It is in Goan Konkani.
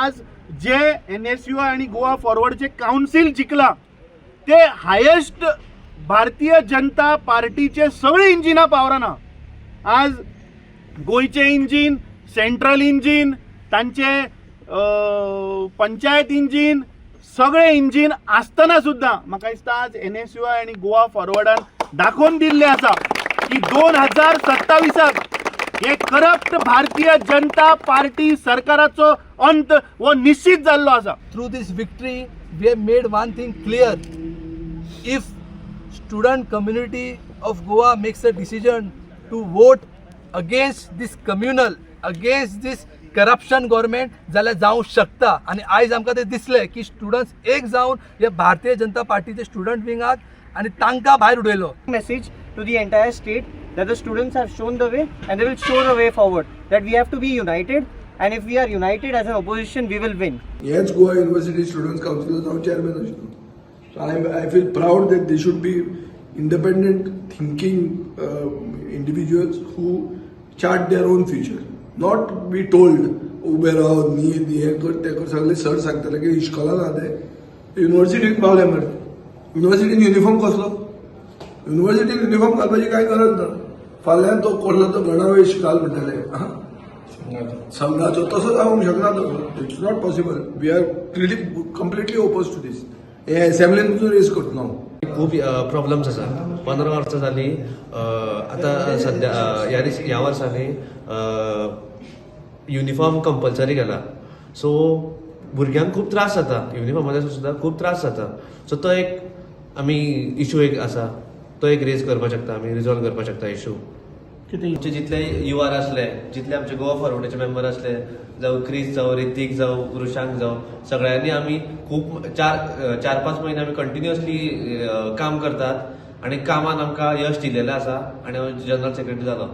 आज जे एनएसयू आनी गोवा फॉरवर्डचे कावन्सील जिखला ते हायेस्ट भारतीय जनता पार्टीचे सगळीं इंजिनां पावराना. आज गोंयचें इंजीन, सेंट्रल इंजीन, तांचे पंचायत इंजीन, सगळे इंजीन आसतना सुद्दां म्हाका दिसता आज एनएसयूआय आनी गोवा फॉरवर्डान दाखोवन दिल्लें आसा की 2027 हे करप्ट भारतीय जनता पार्टी सरकाराचो अंत हो निश्चित जाल्लो आसा. Through this victory we have made one thing clear: if student community of Goa makes a decision to vote against this communal, against this corruption government, जाल्यार जावंक शकता. आनी आयज आमकां तें दिसलें की स्टुडंट्स एक जावन हे भारतीय जनता पार्टीचे स्टुडंट विंगाक आनी तांकां भायर उडयलो. Message to the entire state that the students have shown the way and they will show the way forward, that we have to be united, and if we are united as an opposition, we will win. हेच गोवा युनिव्हर्सिटी स्टुडंट्स कावन्सिलाचो हांव चेअरमॅन आशिल्लो, so I feel proud that they should be independent thinking individuals who chart their own future, not be told उबे राव, न्हीद, हें कर, तें कर. सगळे सर सांगताले की इश्कोलान आहा ते युनिव्हर्सिटीत पावले मरे. युनिव्हर्सिटीन युनिफॉर्म कसलो? युनिव्हर्सिटीन युनिफॉर्म घालपाची कांय गरज ना. फाल्यां तो कसलो तो गणवेश घाल म्हणटाले, आं संघाचो, तसो जावंक शकना तो. It's not possible. We are clearly completely oppose to this. हे असेंब्लीन पसून रेज करतलो हांव. खूब प्रॉब्लम्स आसा. 15 वर्सां जालीं. आतां सद्या ह्या वर्सांनी युनिफॉर्म कंपल्सरी केला, सो भुरग्यांक खूब त्रास जाता. युनिफॉर्माचे सुद्दां खूब त्रास जाता. सो तो एक आमी इशू एक आसा, तो एक रेज करपाक शकता आमी, रिजॉल्व करपाक शकता इशू. आमचे जितले युआर आसले, जितले आमचे गोवा फॉरवर्डाचे मेंबर आसले, जावं क्रिस जावं, रितीक जावं, वृषांक जावं, सगळ्यांनी आमी खूब 4-4-5 म्हयने आमी कंटिन्युअसली काम करतात आनी कामान आमकां यश दिलेलें आसा आनी हांव जनरल सेक्रेटरी जालो.